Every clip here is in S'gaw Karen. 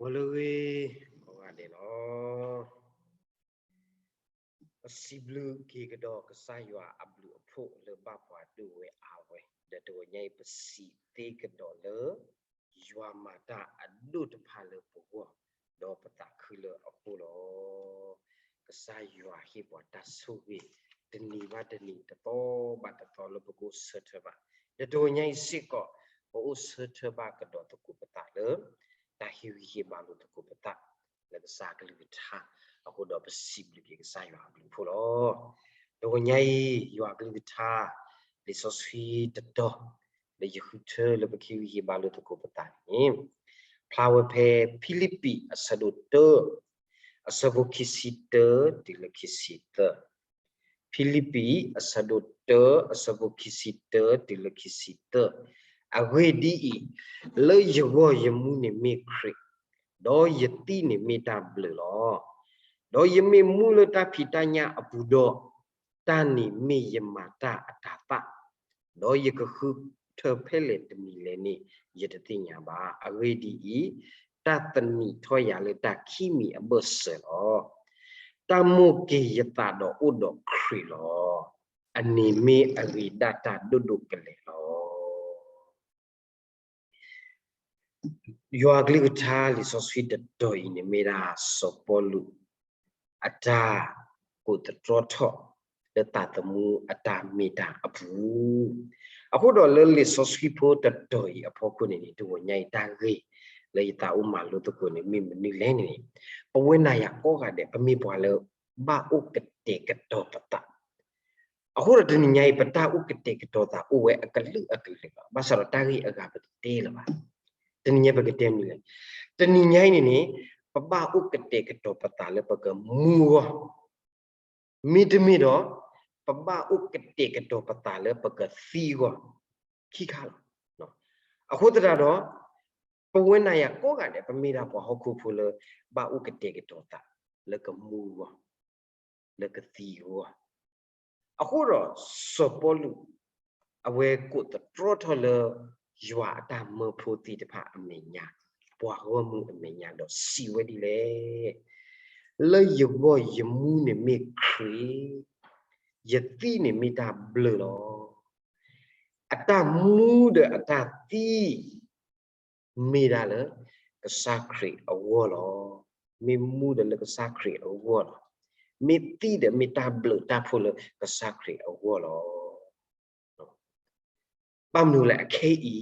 ဂီၤလၢအဂ့ၤ ကိးဂၤဒဲးလီၤ. ပစံးဘျုးက့ၤကဒီးကစၢ်ယွၤအဘျုးအဖှိၣ်လၢဘၣ်ပှၤဒိၣ်ဝဲအါဝဲ, ဒီးတဂီၤညါအံၤ ပစံးသ့ကဒီးလၢ ယွၤမၤတၢ်အဒိၣ်တဖၣ်လၢပဂီၢ်, ဒီးပသးခုလၢအဃိလီၤ. ကစၢ်ယွၤဟ့ၣ်ပှၤတၢ်ဆိၣ်ဂ့ၤ တနံၤဘၣ်တနံၤ တသီဘၣ်တသီလၢပကအိၣ်ဆၢထၢၣ်ဘၣ်, ဒီးတဂီၤညါအံၤစ့ၢ်ကီး ပအိၣ်ဆၢထၢၣ်ဘၣ်ကဒီးသကိးပသးလၢ တၢ်ဟ့ၣ်ဂံၢ်ဟ့ၣ်ဘါလိာ်သကိးပသး လၢကစၢ်အကလုၢ်ကထါအဃိဒီး ပစံးဘျုးက့ၤကစၢ်ယွၤအဘျုးအဖှိၣ်လီၤ. တဂီၤညါအံၤ ယွၤအကလုၢ်ကထါ လံာ်စီဆှံတတီၤ လၢယဃုထၢလၢပကဟ့ၣ်ဂံၢ်ဟ့ၣ်ဘါလိာ်သကိးပသးန့ၣ် ဖျါဝဲဖဲဖံလံးပံးအဆၢဒိၣ်တၢ အဆၢဖိခံဆံတၢတုၤလၢခံဆံသၢ, ဖံလံးပံးအဆၢဒိၣ်တၢ အဆၢဖိခံဆံတၢတုၤလၢခံဆံသၢ, အဂ့ၢ်ဒ်အံၤ, လၢယဂီၢ်ယမူန့ၣ်မ့ၢ်ခရံာ်, ဒီးယသံန့ၣ်မ့ၢ်တၢ်ဘျၢလီၤ. ဒီးယမ့ၢ်မူလၢတၢ်ဖံးတၢ်ညၣ်အပူၤဒီး, တၢ်န့ၣ်မ့ၢ်ယမၤတၢ်အတၤသၣ်, ဒီးယကဃုထၢဖဲလဲၣ်တမံၤလဲၣ်န့ၣ် ယတသ့ၣ်ညါဘၣ်. အဂ့ၢ်ဒ်အံၤ, တၢ်သနံးထီၣ်ယၤလၢတၢ်ခံမံၤအဘၢၣ်စၢၤလီၤ. တၢ်မိၣ်က့ၤယသးဒီးအိၣ်ဒီးခရံာ်လီၤ. အန့ၣ်မ့ၢ်အဂ့ၤဒၣ်တၢ်ဒိၣ်ဒိၣ်ကလဲာ်လီၤ. ယွၤအကလုၢ်ကထါလံာ်စီဆှံတတီၤအံၤန့ၣ်မ့ၢ်ဒၣ်စီၤပီလူး အတၢ်ကိးသတြီထီၣ်လၢသးသမူအတၢ်မ့ၢ်တၢ်အပူၤ, အဃိဒီးလၢလံာ်စီဆှံဖိတတီၤအံၤအဖီခိၣ်န့ၣ်န့ၣ် တဂီၤညါအံၤတၢ်ဂ့ၢ်လၢယသးအိၣ်မၤလိသကိးန့ၣ် မ့ၢ်မနုၤလဲၣ်န့ၣ်န့ၣ်, ပဝဲနၤယၤကိးဂၤဒဲး ပမ့ၢ်ပှၤလၢဘၣ်အိၣ်ကတဲာ်ကတီၤပသး အဃိဒီးတနံၤညါအံၤ ပတၢ်အိၣ်ကတဲာ်ကတီၤသးအိၣ်ဝဲအကလုာ်အကလုာ်လီၤ. ဘၣ်ဆၣ်ဒီးတၢ်ဂ့ၢ်အဂၤပတတဲလၢၤဘၣ်. တနံၤညါပကတဲမနုၤလဲၣ်. တနံၤညါအံၤန့ၣ်န့ၣ် ပဘၣ်အိၣ်ကတဲာ်ကတီၤပသးလၢပကမူအဂီၢ်, မ့တမ့ၢ်ဒီး ပဘၣ်အိၣ်ကတဲာ်ကတီၤပသးလၢပကသံအဂီၢ်, ခံခါလီၤ. အဃိသတးဒီး ပဝဲနၤယၤကိးဂၤဒဲး ပမ့ၢ်ဒၣ်ပှၤဟီၣ်ခိၣ်ဖိလၢ ဘၣ်အိၣ်ကတဲာ်ကတီၤသး လၢကမူအဂီၢ် လၢကသံအဂီၢ်, အဃိဒီး စီၤပီလူး အဝဲကိးသတြီထီၣ်လၢ ယွၤအတၢ်မၢဖိသ့ၣ်တဖၣ်အမဲာ်ညါ, ပှၤဂီၢ်မုၢ်အမဲာ်ညါဒီးစံးဝဲဒ်လဲၣ်, လၢယဂီၢ်ယမူန့ၣ်မ့ၢ်ခရံာ်, ယသံန့ၣ်မ့ၢ်တၢ်ဘျၢလီၤ. အတၢ်မူဒီးအတၢ်သံ မ့ၢ်ဒၣ်လၢကစၢ်ခရံာ်အဂီၢ်လီၤ. မ့ၢ်မူဒီးလၢကစၢ်ခရံာ်အဂီၢ်လီၤ. မ့ၢ်သံဒီးမ့ၢ်တၢ်ဘျၢတၢ်ဖှိၣ်လၢကစၢ်ခရံာ်အဂီၢ်လီၤ. ဘၣ်မနုၤလဲၣ်အခဲအံၤ,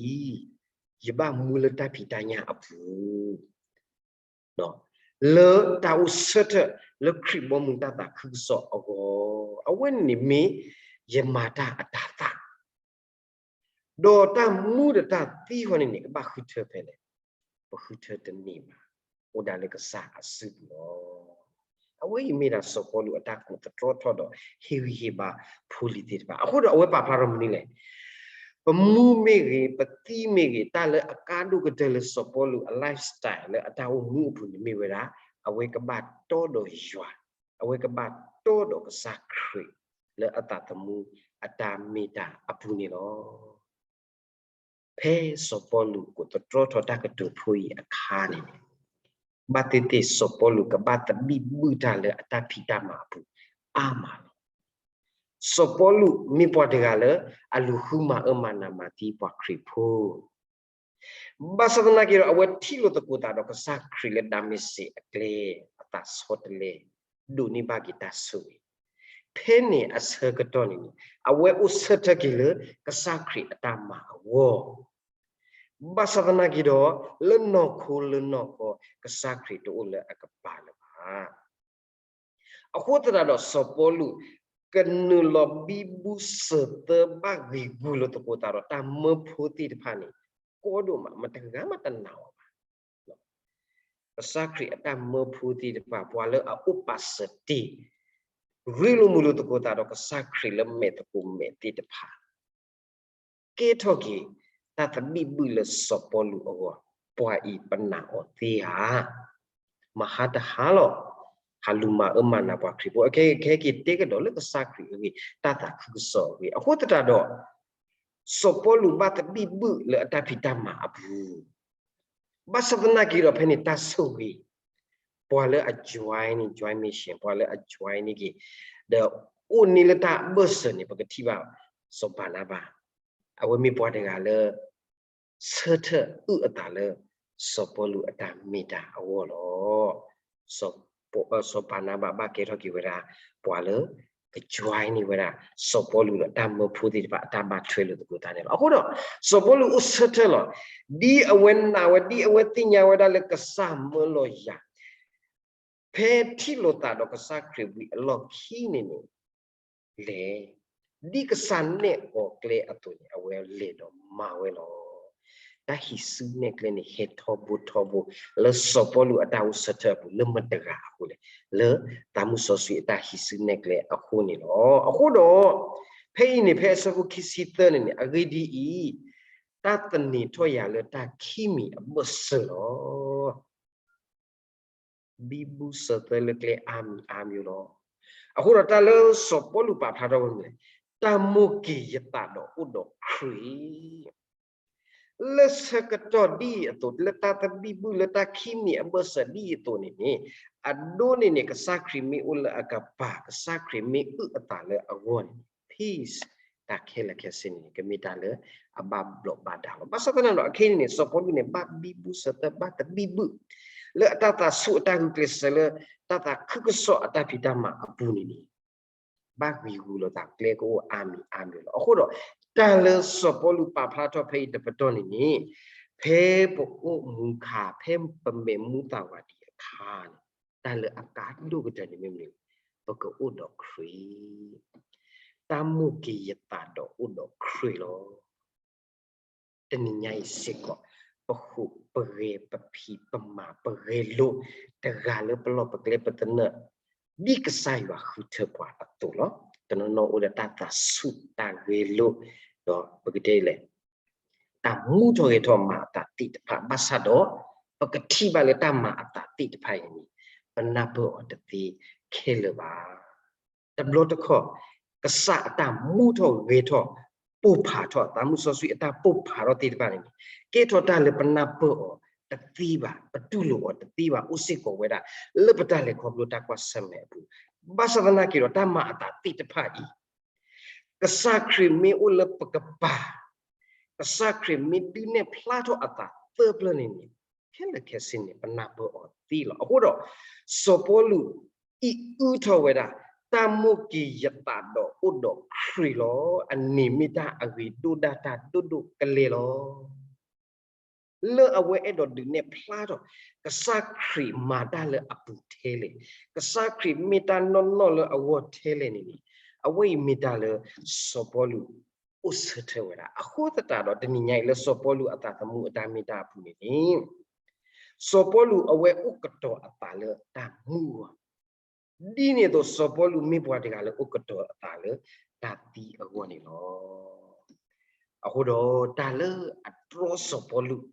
ယဘၣ်မူလၢတၢ်ဖံးတၢ်ညၣ်အပူၤ လၢတၢ်အိၣ်ဆၢထၢၣ်လၢခရံာ်ဘီမုၢ်တၢ်သးခုကစီၣ်အဂီၢ်, အဝဲန့ၣ်မ့ၢ်ယမၤတၢ်အတၤသၣ်, ဒီးတၢ်မူဒီးတၢ်သံဃီန့ၣ်န့ၣ် ကဘၣ်ဃုထၢဖဲလဲၣ်, ပဃုထၢတန့ၢ်ဘၣ်, အိၣ်ဒၣ်လၢကစၢ်အစုပူၤလီၤ. အဝဲအံၤမ့ၢ်ဒၣ်စီၤပီလူးအတၢ်ကိးသတြီထီၣ်ဒီးဟ့ၣ်ဂံၢ်ဟ့ၣ်ဘါဖိလံၤသ့ၣ်တဖၣ်, အဃိဒီးအဝဲပာ်ဖျါထီၣ်မနုၤလဲၣ် ပမူမ့ၢ်ဂ့ၤ, ပသံမ့ၢ်ဂ့ၤ, တၢ်လၢအကါဒိၣ်ကတၢၢ်လၢစီၤပီလူးအ lifestyle လၢအတၢ်အိၣ်မူအပူၤန့ၣ်မ့ၢ်ဝဲဒၣ်, အဝဲကဘၣ်တီဒီးယွၤ, အဝဲကဘၣ်တီဒီးကစၢ်ခရံာ် လၢအသးသမူအတၢ်မ့ၢ်တၢ်အပူၤန့ၣ်လီၤ. ဖဲစီၤပီလူးကိးသတြီထီၣ်တၢ်ကတိၤဖိအံၤအခါန့ၣ်, ဘၣ်သ့ၣ်သ့ၣ်စီၤပီလူးကဘၣ်သဘံၣ်ဘုၣ်တၢ်လၢအတၢ်ဖံးတၢ်မၤအပူၤ အါမးလီၤ. စီၤပီလူးမ့ၢ်ပှၤတဂၤလၢအလူၤဃုမၤအၢမၤနးမၤသံပှၤခရံာ်ဖိ, ဘၣ်ဆၣ်သနာ်က့ဒီး အဝဲထံၣ်လိာ်သကိးသးဒီးကစၢ်ခရံာ်လၢဒၤမ့းစ့းအကျဲ အသးဆီတလဲ, ဒိးန့ၢ်ဘၣ်က့ၤတၢ်ဆိၣ်ဂ့ၤ, ဖဲန့ၣ်အဆၢကတီၢ်န့ၣ်န့ၣ် အဝဲအိၣ်ဆၢထၢၣ်က့ၤလၢကစၢ်ခရံာ်အတၢ်မၤအဂီၢ်, ဘၣ်ဆၣ်သနာ်က့ဒီး လၢနီၢ်ခိလၢနီၢ်ခီ ကစၢ်ခရံာ်တအိၣ်လၢအကပၤလၢၤဘၣ်. အဃိသတးဒီးစီၤပီလူး ကနုာ်လီၤဘံဘူစၢၤသၢဘၣ်ဂံာ်ဂူာ်လိာ်သကိးသးဒီးတၢ်မၢဖိသ့ၣ်တဖၣ်န့ၣ် ကီဒိၣ်မး မတဂၤမးတနာ်အီၤဘၣ်. ကစၢ်ခရံာ်အတၢ်မၢဖိသ့ၣ်တဖၣ် ပှၤလၢအအိၣ်ပာ်စၢၤတ့ၢ် ရ့လိာ်မုာ်လိာ်သကိးသးဒီးကစၢ်ခရံာ်လၢမဲာ်သကိးမဲာ်သ့ၣ်တဖၣ် ကဲထီၣ်က့ၤ တၢ်သဘံၣ်ဘုၣ်လၢစီၤပီလူးအဂီၢ်, ပှၤအံၤပနာ်အီၤသ့ဧါ. မဟါတဟါလီၤ, ဟးလူၤမၤအၢမၤနးပှၤခရံာ်ဖိ, အခဲအံၤက့ၤတဲကဒီးလၢကစၢ်ခရံာ်အဂ့ၢ်, တၢ်သးခုကစီၣ်အဂ့ၢ်, အဃိသတးဒီး စီၤပီလူးဘၣ်သဘံၣ်ဘုၣ်လၢအတၢ်ဖံးတၢ်မၤအပူၤ, ဘၣ်ဆၣ်သနာ်က့ဒီး ဖဲန့ၣ်တၢ်ဆိၣ်ဂ့ၤ, ပှၤလၢအ join န့ၣ် join mission, ပှၤလၢအ join န့ၣ်က့ၤ, ဒီးအိၣ်န့ၢ်လၢတၢ်အဘၢၣ်စၢၤန့ၣ် ပကထံၣ်ဘၣ် စီၤဘၤနၤဘၤ, အဝဲမ့ၢ်ပှၤတဂၤလၢ ဆၢထၢၣ်အုၣ်အသးလၢ စီၤပီလူးအတၢ်မ့ၢ်တၢ်အဂီၢ်လီၤ. စီၤဘၤနၤဘၤဘၣ်ကဲထီၣ်က့ၤဝဲဒၣ် ပှၤလၢ က join န့ၢ်ဝဲဒၣ် စီၤပီလူးဒီးတၢ်မၢဖိသ့ၣ်တဖၣ်အတၢ်ဘၣ်ထွဲလိာ်သကိးသးန့ၣ်လီၤ. အဃိဒီး စီၤပီလူးအိၣ်ဆၢထၢၣ်လီၤ. ဒ်အဝဲနာ်ဝဲ ဒ်အဝဲသ့ၣ်ညါဝဲဒၣ်လၢကစၢ်မၢလီၤယၤ ဖဲထံၣ်လိာ်သးဒီးကစၢ်ခရံာ်ဝံၤအလီၢ်ခံန့ၣ်န့ၣ် လဲၤ, ဒ်ကစၢ်နဲၣ်အီၤကျဲအသိးန့ၣ် အဝဲလဲၤဒီးမၤဝဲလီၤ. တၢ်ဟံးစုနဲၣ်ကျဲန့ၣ် ဟဲထီဘိထီဘိ လၢစီၤပီလူးအတၢ်အိၣ်ဆၢထၢၣ်အပူၤ လၢမတၤတဂၤအဃိလဲၣ်, လၢသးမုၢ်စီဆှံအတၢ်ဟံးစုနဲၣ်ကျဲအဃိန့ၣ်လီၤ. အဃိဒီး ဖဲအံၤန့ၣ် ဖဲအဆၢဖိခံဆံသၢန့ၣ်န့ၣ် အဂ့ၢ်ဒ်အံၤ, တၢ်သန့ၤထီၣ်ယၤလၢတၢ်ခံမံၤအဘၢၣ်စၢၤလီၤ. ဘံဘူစၢၤသၢလၢကျဲအါမံၤအါမံၤလီၤ. အဃိဒီးတၢ်လၢစီၤပီလူးပာ်ဖျါထီၣ်ဝဲန့ၣ်, တၢ်မိၣ်က့ၤယသးဒီးအိၣ်ဒီးခရံာ် လၢဆၢကတီၢ်ဒ်အံၤအသိး လၢတၢ်သဘံၣ်ဘုၣ်လၢတၢ်ခံမံၤအဘၢၣ်စၢၤဒ်အံၤအသိးန့ၣ်န့ၣ်, အဒိန့ၣ်န့ၣ် ကစၢ်ခရံာ်မ့ၢ်အိၣ်လၢအကပၤ ကစၢ်ခရံာ်မ့ၢ်အုၣ်အသးလၢအဂီၢ်န့ၣ် peace တၢ်ခဲလၢာ်ခဲဆ့န့ၣ် ကမ့ၢ်တၢ်လၢအဘၣ်ဘျီးဘၣ်ဒါလီၤ. ဘၣ်ဆၣ်သနာ်ဒီး အခဲအံၤန့ၣ်န့ၣ် စီၤပီလူးန့ၣ် ဘၣ်ဘံဘူစၢၤသၢ ဘၣ်သဘံၣ်ဘုၣ် လၢအတၢ်သးဆူၣ်အတၢ်ဂုာ်ကျဲးစၢးလၢ တၢ်သးခုကစီၣ်အတၢ်ဖံးတၢ်မၤအပူၤန့ၣ်န့ၣ် ဘၣ်ဂံၤဂူာ်လိာ်သးကျဲကအိၣ်အါမံၤအါမံၤလီၤ. အဃိဒီး တၢ်လၢစီၤပီလူးပာ်ဖျါထီၣ်ဖဲအံၤတပတီၢ်န့ၣ်န့ၣ်, ဖဲပအိၣ်မူအခါ ဖဲပမဲာ်မူသၣ်ဝၤဒံးအခါန့ၣ်, တၢ်လၢအကါဒိၣ်ကတၢၢ်န့ၣ်မ့ၢ်မနုၤလဲၣ်, ပကအိၣ်ဒီးခရံာ်, တၢ်မိၣ်က့ၤယသးဒီးအိၣ်ဒီးခရံာ်လီၤ. တနံၤညါအံၤစ့ၢ်ကီး, ပဃိးပဂဲၤပဖံးပမၤပဂဲၤလိာ်, တဂၤလၢပလီၢ်ပကျဲပသနၢၣ်, ဒ်ကစၢ်ယွၤဃုထၢပှၤအသိးလီၤ. တနီၤနီၤအိၣ်ဒီးတၢ်သးဆူၣ်တၢ်ဂဲၤလိာ်, ဒီးပကတဲလဲၣ် တၢ်မူထီၣ်ဂဲၤထီၣ်မၤအသးသ့ၣ်တဖၣ် ဘၣ်ဆၣ်ဒီး ပကထံၣ်ဘၣ်လၢတၢ်မၤအသးသ့ၣ်တဖၣ်အံၤန့ၣ် ပနၢ်ပၢၢ်အီၤတသ့ခဲလၢာ်ဘၣ်. တဘျီတခီၣ် ကစၢ်အတၢ်မူထီၣ်ဂဲၤထီၣ် ပိၢ်ဖးထီၣ် သးမုၢ်စီဆှံအတၢ်ပိၢ်ဖးထီၣ်သ့ၣ်တဖၣ်န့ၣ်န့ၣ် ကဲထီၣ်တၢ်လၢပနၢ်ပၢၢ်အီၤတသ့ဘၣ်, ပတူၢ်လိာ်အီၤတသ့ဘၣ်, အိၣ်စ့ၢ်ကီးဝဲဒၣ် လၢပတၢ်လဲၤခီဖျိတၢ်ကွၢ်ဆၢၣ်မဲာ်အပူၤ, ဘၣ်ဆၣ်သနာ်က့ဒီး တၢ်မၤအသးသ့ၣ်တဖၣ်အံၤ ကစၢ်ခရံာ်မ့ၢ်အိၣ်လၢပကပၤ, ကစၢ်ခရံာ်မ့ၢ်ဒုးနဲၣ်ဖျါထီၣ်အသးသၢဖျၢၣ်န့ၣ်န့ၣ်, ခဲလၢာ်ခဲဆ့န့ၣ် ပနၢ်ပၢၢ်အီၤသ့လီၤ. အဃိဒီး စီၤပီလူး အံးအုထီၣ်ဝဲဒၣ် တၢ်မိၣ်က့ၤယသးဒီးအိၣ်ဒီးခရံာ်လီၤ. အန့ၣ်မ့ၢ်တၢ်အဂ့ၤဒိၣ်ဒၣ်တၢ်ဒိၣ်ဒိၣ်ကလဲာ်လီၤ. လၢအဝဲအဲၣ်ဒိးဒုးနဲၣ်ဖျါထီၣ် ကစၢ်ခရံာ်မၤတၢ်လၢအပူၤထဲလဲၣ်, ကစၢ်ခရံာ်မ့ၢ်တၢ်နီၢ်နီၢ်လၢအဂီၢ်ထဲလဲၣ်န့ၣ်န့ၣ်, အဝဲအံၤမ့ၢ်တၢ်လၢစီၤပီလူးအိၣ်ဆၢထၢၣ်ဝဲဒၣ်. အဃိသတးဒီး တနံၤညါအံၤလၢစီၤပီလူးအသးသမူအတၢ်မ့ၢ်တၢ်အပူၤန့ၣ်န့ၣ် စီၤပီလူးအဝဲအိၣ်ကတီၤအသးလၢတၢ်မူအဂီၢ်, ဒ်န့ၣ်အသိး စီၤပီလူးမ့ၢ်ပှၤတဂၤလၢအိၣ်ကတီၤအသးလၢတၢ်သံအဂီၢ်န့ၣ်လီၤ. အဃိဒီးတၢ်လၢအတြီစီၤပီလူး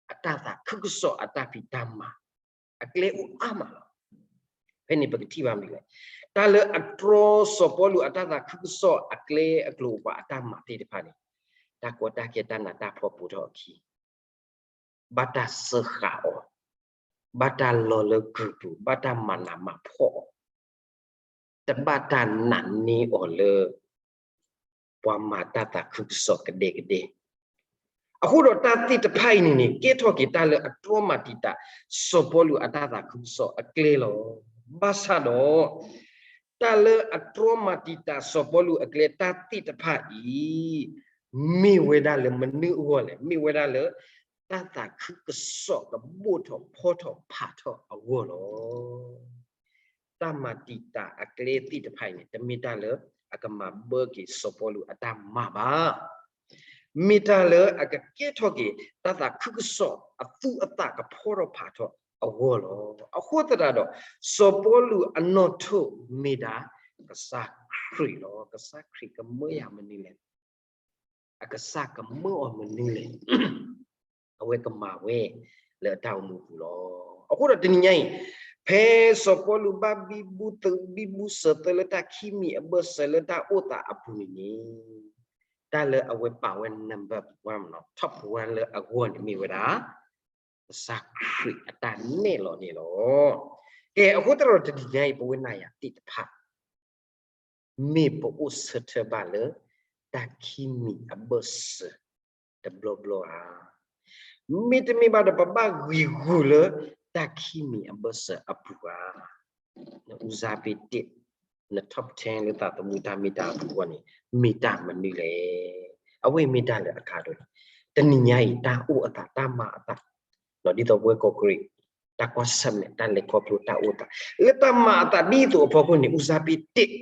အတၢ်သးခုကစီၣ်အတၢ်ဖံးတၢ်မၤ အကျဲအိၣ်အါမးလီၤ. ဖဲန့ၣ်ပကထံၣ်ဘၣ်မနုၤလဲၣ်, တၢ်လၢအတြီစီၤပီလူးအတၢ်သးခုကစီၣ်အကျဲအကျိၤအပှၤအတၢ်မၤသ့ၣ်တဖၣ်န့ၣ်, တၢ်ကီတၢ်ခဲတၢ်နးတၢ်ဖှီၣ်ပိာ်ထီၣ်အခံ ဘၣ်တၢ်စၢဃာ်အီၤ, ဘၣ်တၢ်လီၤလၢကုၢ်ပူၤ, ဘၣ်တၢ်မၤနးမၤဖှီၣ်အီၤ, တဘၣ်တၢ်နာ်န့ၢ်အီၤလၢ ပှၤမၤတၢ်သးခုကစီၣ်ကဒဲကဒဲ. အဃိဒီးတၢ်သ့ၣ်တဖၣ်အံၤန့ၣ်န့ၣ် ကဲထီၣ်က့ၤတၢ်လၢအတြီမၤတံာ်တာ် စီၤပီလူးအတၢ်သးခုကစီၣ်အကျဲလီၤ. ဘၣ်ဆၣ်ဒီး တၢ်လၢအတြီမၤတံာ်တာ်စီၤပီလူးအကျဲတၢ်သ့ၣ်တဖၣ်အံၤ မ့ၢ်ဝဲဒၣ်လၢမနုၤအဂီၢ်လဲၣ်, မ့ၢ်ဝဲဒၣ်လၢ တၢ်သးခုကစီၣ်ကဘိၣ်ထီၣ်ဖီထီၣ်ဖးထီၣ်အဂီၢ်လီၤ. တၢ်မၤတံာ်တာ်အကျဲသ့ၣ်တဖၣ်အံၤန့ၣ် တမ့ၢ်တၢ်လၢအကမၤဘၢက့ၤစီၤပီလူးအတၢ်မၤဘၣ်. မ့ၢ်တၢ်လၢအကကဲထီၣ်က့ၤ တၢ်သးခုကစီၣ်အသူအသၣ်ကဖီထီၣ်ဖးထီၣ်အဂီၢ်လီၤ. အဃိသတးဒီး စီၤပီလူးအနီၣ်ထိးမ့ၢ်ဒၣ် ကစၢ်ခရံာ်လီၤ. ကစၢ်ခရံာ်ကမၢယၤမနုၤလဲၣ် အကစၢ်ကမၢအီၤမနုၤလဲၣ်, အဝဲကမၤဝဲလၢအတၢ်အိၣ်မူပူၤလီၤ. အဃိဒီးတနံၤညါအံၤ ဖဲစီၤပီလူးဘၣ်ဘံဘူသးဘံဘူစၢၤသၢလၢတၢ်ခံမံၤအဘၢၣ်စၢၤလၢတၢ်အိၣ်သးအပူၤန့ၣ်န့ၣ်, တၢ်လၢအဝဲပာ်ဝဲ number one မ့ၢ်နီၤ top one လၢအဂီၢ်န့ၣ်မ့ၢ်ဝဲဒၣ် ကစၢ်ခရံာ်အတၢ်နဲၣ်လီၤန့ၣ်လီၤ. ကဲ အဃိသတးဒီးတနံၤညါအံၤ ပဝဲနၤယၤသ့ၣ်တဖၣ် မ့ၢ်ပအိၣ်ဆၢထၢၣ်ဘၣ်လၢ တၢ်ခံမံၤအဘၢၣ်စၢၤတဘျီဘျီဧါ. မ့တမ့ၢ်ဘၣ်ဒီး ပဘၣ်ဂံၤဂုာ်လၢ တၢ်ခံမံၤအဘၢၣ်စၢၤအပူၤဧါ. နဦးစားပေးတစ်, န top ten လၢသးသမူတၢ်မ့ၢ်တၢ်အပူၤအဂီၢ်န့ၣ် မ့ၢ်တၢ်မနုၤလဲၣ်. အဝဲမ့ၢ်တၢ်လၢအကါဒိၣ်န့ၣ်, တနံၤညါအံၤ တၢ်အိၣ်အသး တၢ်မၤအသး ဒ်သိးပဝဲကီၢ်ကရံၣ် တၢ်ကွၢ်ဆၢၣ်မဲာ် တၢ်လဲၤခီဖျိ တၢ်အိၣ်သး လၢတၢ်မၤအသးဒ်သိးအဖီခိၣ်န့ၣ် ဦးစားပေးတစ်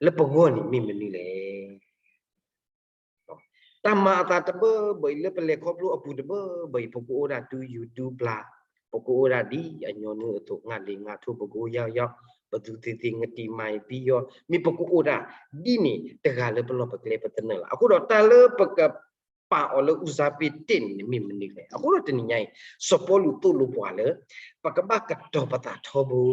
လၢပဂီၢ်န့ၣ်မ့ၢ်မနုၤလဲၣ်. တၢ်မၤအသးတဘၢဘၢအံၤ လၢပလဲၤခီဖျိအပူၤတဘၢဘၢအံၤ ပကအိၣ်ဒၣ်တူၢ်ယူၤတူၢ်ပျၢ်, ပကအိၣ်ဒၣ်ဒ်အညီနုၢ်အသိး ငါလ့ၤငါထိၣ် ပကအိၣ်ယီၢ်ယီၢ်, ပသူးသ့သ့ ငတံၤမၤအံၤသံယီၢ်, မ့ၢ်ပကအိၣ်ဒၣ်ဒ်န့ၣ် တဂၤလၢပလီၢ်ပကျဲပသနၢၣ်လီၤ. အဃိဒီးတၢ်လၢပကပာ်အီၤလၢ ဦးစားပေးတစ် န့ၣ် မ့ၢ်မနုၤလဲၣ်. အဃိဒီးတနံၤညါအံၤ စီၤပီလူးသိၣ်လိပှၤလၢ ပကဘၣ်ကတီၤပသးထီဘိ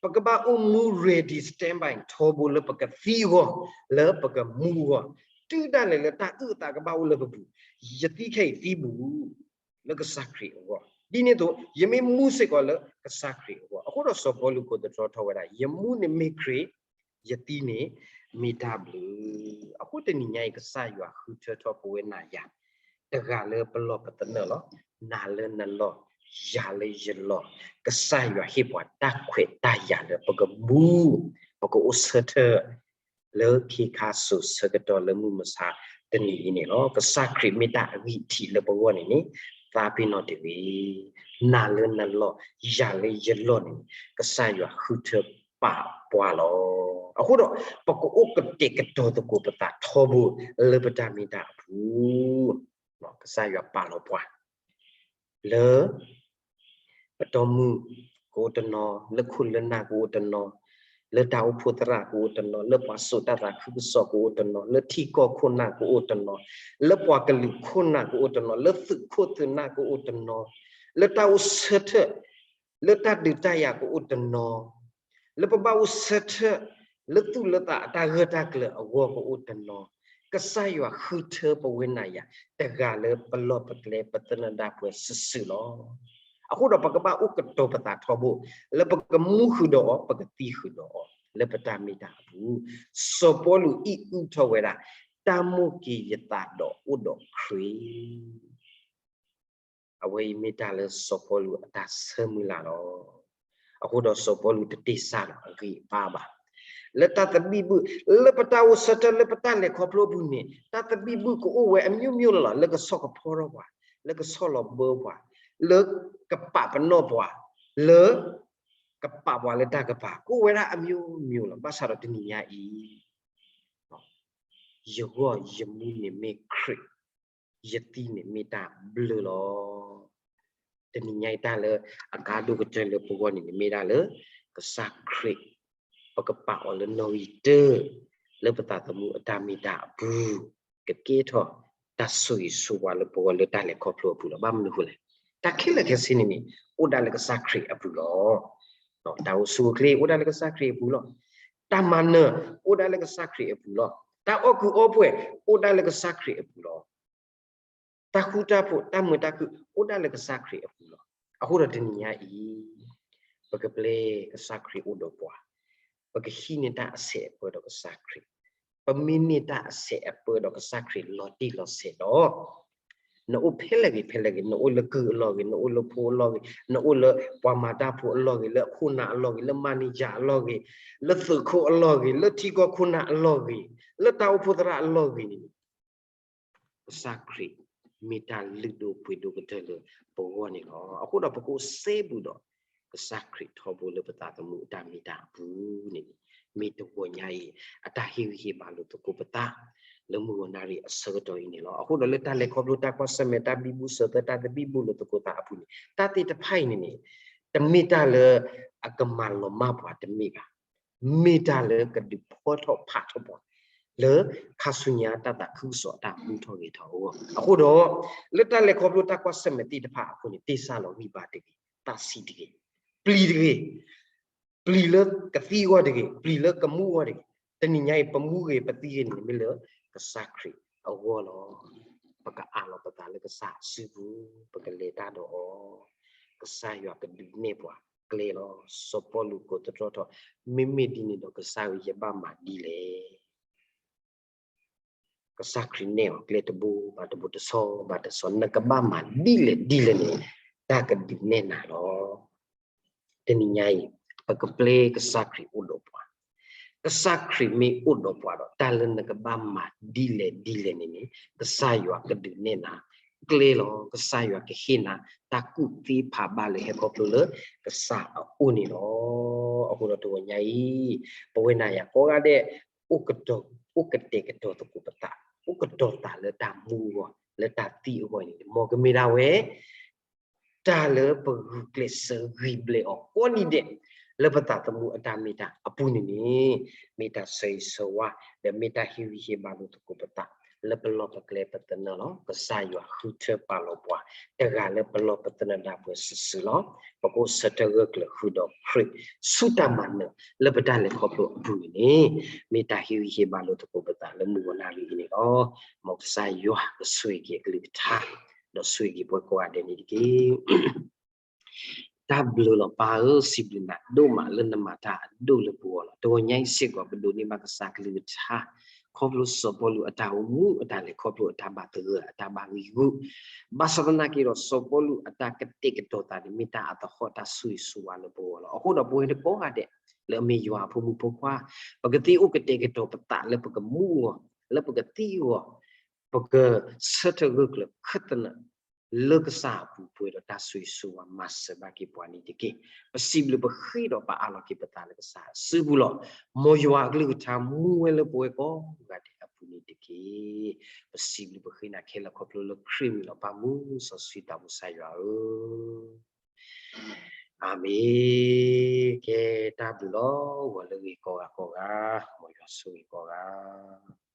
ပကဘၣ်အိၣ်မူ ready standby ထီဘိလၢပကသံအဂီၢ်, လၢပကမူအဂီၢ်, တုၤဒၣ်လဲာ်လၢတၢ်အုၣ်အသးကဘၣ်အိၣ်လၢပပူၤ, ယသံခဲအံၤသံဘူး လၢကစၢ်ခရံာ်အဂီၢ်, ဒ်န့ၣ်အသိး ယမ့ၢ်မူစ့ၢ်ကီးလၢကစၢ်ခရံာ်အဂီၢ်. အဃိဒီးစီၤပီလူးကိးသတြီထီၣ်ဝဲဒၣ် ယမူန့ၣ်မ့ၢ်ခရံာ်, ယသံန့ၣ်မ့ၢ်တၢ်ဘျုး. အဃိတနံၤညါအံၤ ကစၢ်ယွၤဃုထၢထီၣ်ပဝဲနၤယၤ တဂၤလၢပလီၢ်ပသနၢၣ်လီၤ. နၤလၢနလီၢ်, ယၤလၢယလီၢ်, ကစၢ်ယွၤဟ့ၣ်ပှၤတၢ်ခွဲးတၢ်ယာ်လၢပကမူ, ပကအိၣ်ဆၢထၢၣ် လၢခ့ခါစိၤဆၢကတီၢ်လၢမုၢ်မဆါတနံၤအံၤန့ၣ်လီၤ. ကစၢ်ခရံာ်မ့ၢ်တၢ်အဂံၢ်ထံးလၢပဂီၢ်န့ၣ်န့ၣ် သးပ့ၤနီၣ်တဂ့ၤ. နၤလၢနလီၢ်, ယၤလၢယလီၢ်န့ၣ် ကစၢ်ယွၤဃုထၢပာ်ပှၤလီၤ. အဃိဒီး ပကအိၣ်ကတဲာ်ကတီၤသကိးပသးထီဘိ လၢပတၢ်မ့ၢ်တၢ်အပူၤ, ကစၢ်ယွၤပာ်လီၤပှၤ လၢ ပတီၢ်မုၢ်ကအိၣ်တနီၤ, လၢခိၣ်လၢနၢ်ကအိၣ်တနီၤ, လၢတၢ်အိၣ်ဖှိၣ်သရၣ်ကအိၣ်တနီၤ, လၢပှၤစိာ်တၢ်သးခုကစီၣ်ကအိၣ်တနီၤ, လၢထံကီၢ်ခိၣ်နၢ်ကအိၣ်တနီၤ, လၢပှၤကလုာ်ခိၣ်နၢ်ကအိၣ်တနီၤ, လၢသုးခိၣ်သုးနၢ်ကအိၣ်တနီၤ, လၢတၢ်အိၣ်ဆၢထၢၣ်, လၢတၢ်ဒုးတၢ်ယၤကအိၣ်တနီၤ, လၢပဘၣ်အိၣ်ဆၢထၢၣ် လၢသူၣ်လၢသးအတၢ်ဂၢၢ်တၢ်ကျၢၤအဂီၢ်ကအိၣ်တနီၤ, ကစၢ်ယွၤဃုထၢပဝဲနၤယၤ တဂၤလၢပလီၢ်ပကျဲပသနၢၣ်ဒၣ်ပှၤစုာ်စုာ်လီၤ. အဃိဒီးပကဘၣ်အိၣ်ကတီၤပသးထီဘိ လၢပကမူဃုာ်ဒီးအီၤ ပကသံဃုာ်ဒီးအီၤ လၢပတၢ်မ့ၢ်တၢ်အပူၤ, စီၤပီလူးအံၣ်အုထီၣ်ဝဲဒၣ် တၢ်မိၣ်က့ၤယသးဒီးအိၣ်ဒီးခရံာ် အဝဲအံၤမ့ၢ်တၢ်လၢစီၤပီလူးအတၢ်ဆၢမုၢ်လၢ်လီၤ. အဃိဒီးစီၤပီလူးတတ့ၢ်စၢ်ဒီးအဂံၢ်အဘါဘၣ်. လၢတၢ်သဘံၣ်ဘုၣ်, လၢပတၢ်အိၣ်ဆၢထၢၣ် လၢပတၢ်လဲၤခီဖျိအပူၤန့ၣ် တၢ်သဘံၣ်ဘုၣ်ကအိၣ်ဝဲအမျိုးမျိုးလီၤလီၤ, လၢကဆီၣ်ကဖီထီၣ်ပှၤ, လၢကဆီၣ်လီၤဘၢပှၤ, လၢကပာ်ပနီၣ်ပှၤ, လၢကပာ်ပှၤလၢတၢ်ကပၤ ကအိၣ်ဝဲဒၣ်အမျိုးမျိုးလီၤ. ဘၣ်ဆၣ်ဒီးတနံၤညါအံၤ ယဂီၢ်ယမူန့ၣ်မ့ၢ်ခရံာ်, ယသံန့ၣ်မ့ၢ်တၢ်ဘျုးလီၤ. တနံၤညါအံၤတၢ်လၢအကါဒိၣ်ကတၢၢ်လၢပဂီၢ်န့ၣ်န့ၣ်မ့ၢ်ဒၣ်လၢ ကစၢ်ခရံာ် ပကပာ်အီၤလၢနီၣ်ဂံၢ်တၢ လၢပသးသမူအတၢ်မ့ၢ်တၢ်အပူၤ, ကကဲထီၣ်တၢ်ဆိၣ်ဂ့ၤဆိၣ်ဝါလၢပဂီၢ်လၢတၢ်လဲၤခီဖျိအပူၤလီၤ. ဘၣ်မနုၤအဃိလဲၣ်, တၢ်ခဲလၢာ်ခဲဆ့န့ၣ်န့ၣ် အိၣ်ဒၣ်လၢကစၢ်ခရံာ်အပူၤလီၤ. တၢ်အိၣ်ဆူၣ်အိၣ်ချ့အိၣ်ဒၣ်လၢကစၢ်ခရံာ်အပူၤလီၤ. တၢ်မၤနၢၤအိၣ်ဒၣ်လၢကစၢ်ခရံာ်အပူၤလီၤ. တၢ်အီၣ်ကုးအီပှဲၤအိၣ်ဒၣ်လၢကစၢ်ခရံာ်အပူၤလီၤ. တၢ်ဃူတၢ်ဖိး တၢ်မုာ်တၢ်ခုၣ်အိၣ်ဒၣ်လၢကစၢ်ခရံာ်အပူၤလီၤ. အဃိဒီးတနံၤညါအံၤ ပကပျဲကစၢ်ခရံာ်အိၣ်ဒီးပှၤ, ပကဟံးန့ၢ်တၢ်အဆဲးအပၢဒီးကစၢ်ခရံာ်, ပမ့ၢ်န့ၢ်တၢ်အဆဲးအပၢဒီးကစၢ်ခရံာ်လီၤတံၢ်လီၤဆဲးဒီး နအိၣ်ဖဲလဲၣ်ဂ့ၤဖဲလဲၣ်ဂ့ၤ, နအိၣ်လၢကုၢ်အလီၢ်ဂ့ၤ, နအိၣ်လၢဖိအလီၢ်ဂ့ၤ, နအိၣ်လၢပှၤမၤတၢ်ဖိအလီၢ်ဂ့ၤ, လၢအခိၣ်နၢ်အလီၢ်ဂ့ၤ, လၢမၤန့ၢ်ယၢ်အလီၢ်ဂ့ၤ, လၢသုးခိၣ်အလီၢ်ဂ့ၤ, လၢထံကီၢ်ခိၣ်နၢ်အလီၢ်ဂ့ၤ, လၢတၢ်အိၣ်ဖှိၣ်သရၣ်အလီၢ်ဂ့ၤန့ၣ် ကစၢ်ခရံာ်မ့ၢ်တၢ်လုၢ်ဒိၣ်ပှ့ၤဒိၣ်ကတၢၢ်လၢပဂီၢ်န့ၣ်လီၤ. အဃိဒီးပကအိၣ်စဲဘူးဒီး ကစၢ်ခရံာ်ထီဘိလၢပသးသမူအတၢ်မ့ၢ်တၢ်အပူၤန့ၣ် မ့ၢ်တဂီၤညါအံၤ အတၢ်ဟ့ၣ်ဂံၢ်ဟ့ၣ်ဘါလိာ်သကိးပသး လၢမုၢ်ဂီၤနၣ်ရံၣ်အဆၢကတီၢ်အံၤန့ၣ်လီၤ. အဃိဒီးလၢတၢ်လဲၤခီဖျိတၢ်ကွၢ်ဆၢၣ်မဲာ် တၢ်ဘံဘူဆၢသၢတၢ်သဘံၣ်ဘုၣ်လိာ်သကိးသးအပူၤန့ၣ် တၢ်သ့ၣ်တဖၣ်အံၤန့ၣ်န့ၣ် တမ့ၢ်တၢ်လၢအကမၤလီၤမၢ်ပှၤတမ့ၢ်ဘၣ်. မ့ၢ်တၢ်လၢကဒုးဖီထီၣ်ဖးထီၣ်ပှၤ လၢခါဆူညါတၢ်သးခုကစီၣ်အတၢ်မူထီၣ်ဂဲၤထီၣ်အဂီၢ်. အဃိဒီး လၢတၢ်လဲၤခီဖျိတၢ်ကွၢ်ဆၢၣ်မဲာ်သ့ၣ်တဖၣ်အဃိန့ၣ် သ့ၣ်စၢ်လီၤဂံၢ်ဘါတဂ့ၤ, သးဆံးတဂ့ၤ, ပျံၤတဂ့ၤ, ပျံၤလၢကသံအဂီၢ်တဂ့ၤ, ပျံၤလၢကမူအဂီၢ်တဂ့ၤ. တနံၤညါအံၤ ပမူဂ့ၤပသံဂ့ၤန့ၣ် မ့ၢ်လၢကစၢ်ခရံာ်အဂီၢ်လီၤ. ပကအးလီၤပသးလၢကစၢ်အစုပူၤ, ပကလဲၤတၢ်ဒီးအီၤ, ကစၢ်ယွၤကဒုးနဲၣ်ပှၤကျဲလီၤ. စီၤပီလူးကိးသတြီထီၣ်, မ့မ့ၢ်ဒ်န့ၣ်ဒီး ကစၢ်ဧၢ ယဘၣ်မၤဒ်လဲၣ်. ကစၢ်ခရံာ်နဲၣ်အီၤကျဲတဘိဘၣ်တဘိ တဆီဘၣ်တဆီ, နကဘၣ်မၤဒ်လဲၣ်ဒ်လဲၣ်န့ၣ် တၢ်ကဒုးနဲၣ်နၤလီၤ. တနံၤညါအံၤ ပကပျဲကစၢ်ခရံာ်အိၣ်ဒီးပှၤ, ကစၢ်ခရံာ်မ့ၢ်အိၣ်ဒီးပှၤဒီး တၢ်လၢနကဘၣ်မၤဒ်လဲၣ်ဒ်လဲၣ်န့ၣ်န့ၣ် ကစၢ်ယွၤကဒုးနဲၣ်နၤကျဲလီၤ. ကစၢ်ယွၤကဟ့ၣ်နၤ တၢ်ကူၣ်သ့ဖးဘၣ်လၢဟဲခီဖျိလၢကစၢ်အအိၣ်န့ၣ်လီၤ. အဃိဒီးတဂီၤညါအံၤ ပဝဲနၤယၤကိးဂၤဒဲး အိၣ်ကတဲာ်ကတီၤသကိးပသး, အိၣ်ကတီၤသးလၢတၢ်မူအဂီၢ် လၢတၢ်သံအဂီၢ်န့ၣ် မ်ကမ့ၢ်ဒၣ်ဝဲ တၢ်လၢပဂုာ်ကျဲးစၢးဂံၢ်ဘျဲးအီၤကိးနံၤဒဲး လၢပသးသမူအတၢ်မ့ၢ်တၢ်အပူၤန့ၣ်န့ၣ် မ့ၢ်တၢ်ဆၢဂ့ၤဆၢဝါ ဒီးမ့ၢ်တၢ်ဟ့ၣ်ဂံၢ်ဟ့ၣ်ဘါလိာ်သကိးပသး လၢပလီၢ်ပကျဲပသနၢၣ်လီၤ. ကစၢ်ယွၤဃုထၢပာ်လီၤပှၤ တဂၤလၢပလီၢ်ပသနၢၣ်ဒၣ်ပှဲၤစုာ်စုာ်လီၤ. ပကအိၣ်ဆၢထၢၣ်ဂၢၢ်ကျၢၤဃုာ်ဒီးခရံာ် ဆူတၢ်မၤနၢၤလၢပတၢ်လဲၤခီဖျိအပူၤန့ၣ်န့ၣ် မ့ၢ်တၢ်ဟ့ၣ်ဂံၢ်ဟ့ၣ်ဘါလိာ်သကိးပသးလၢမုၢ်ဂီၤနၣ်ရံၣ်အံၤန့ၣ်လီၤ. မ်ကစၢ်ယွၤကဆိၣ်ဂ့ၤက့ၤအကလုၢ်ကထါ ဒီးဆိၣ်ဂ့ၤက့ၤပှၤကိးဂၤဒဲးန့ၣ်တက့ၢ်. တၢ်ဘျုးလီၤပၢ်ဧၢ, စံးဘျုးနၤဒိၣ်မးလၢနမၤတၢ်အဒိၣ်လၢပဂီၢ်လီၤ. တဂီၤညါအံၤစ့ၢ်ကီး ပဒိးန့ၢ်ဘၣ်ကစၢ်ကလုၢ်ကထါ ခီဖျိစီၤပီလူးအတၢ်အိၣ်မူ အတၢ်လဲၤခီဖျိအတၢ်ဘၣ်သဂၢၢ် အတၢ်ဘၣ်ဂံၢ်ဂူာ်, ဘၣ်ဆၣ်သနာ်က့ဒီး စီၤပီလူးအတၢ်ကတဲာ်ကတီၤသးန့ၣ် မ့ၢ်တၢ်အသဟီၣ်တၢ်ဆိၣ်ဂ့ၤဆိၣ်ဝါလၢပဂီၢ်လီၤ. အဃိဒီးပဝဲကိးဂၤဒဲး လၢအမ့ၢ်ယွၤအဖိမုၣ်ဖိခွါ ပကသ့အိၣ်ကတဲာ်ကတီၤပသးလၢပကမူအဂီၢ်, လၢပကသံအဂီၢ်, ပကဆၢထၢၣ်ဂၢၢ်ကျၢၤခၢၣ်သနၢၣ် လၢကစၢ်အပူၤ ပှဲၤဒီးတၢ်ဆိၣ်ဂ့ၤဆိၣ်ဝါမၤစၢၤဘၣ်က့ၤပှၤန့ၣ်တက့ၢ်. ပစံးဘျုးပဃ့ဒီးပအးလီၤက့ၤပသးလၢကစၢ်အစုပူၤလီၤ. မ်ယွၤအကလုၢ်ကထါမူဝဲလၢပဝဲကိးဂၤဒဲးအပူၤန့ၣ်တက့ၢ်. ပစံးဘျုးပဃ့နၤခဲလၢာ်ခီဖျိလၢခရံာ်မံၤလီၤ. ပၢ်မုၢ်စီဆှံသးမူကစၢ်ယွၤဧၢ, အၤမ့ၣ်. ကဲတၢ်ဘျုးလီၤ. ဂီၤလၢအဂ့ၤကိးဂၤကိးဂၤ, မ်ယွၤဆိၣ်ဂ့ၤကိးဂၤ.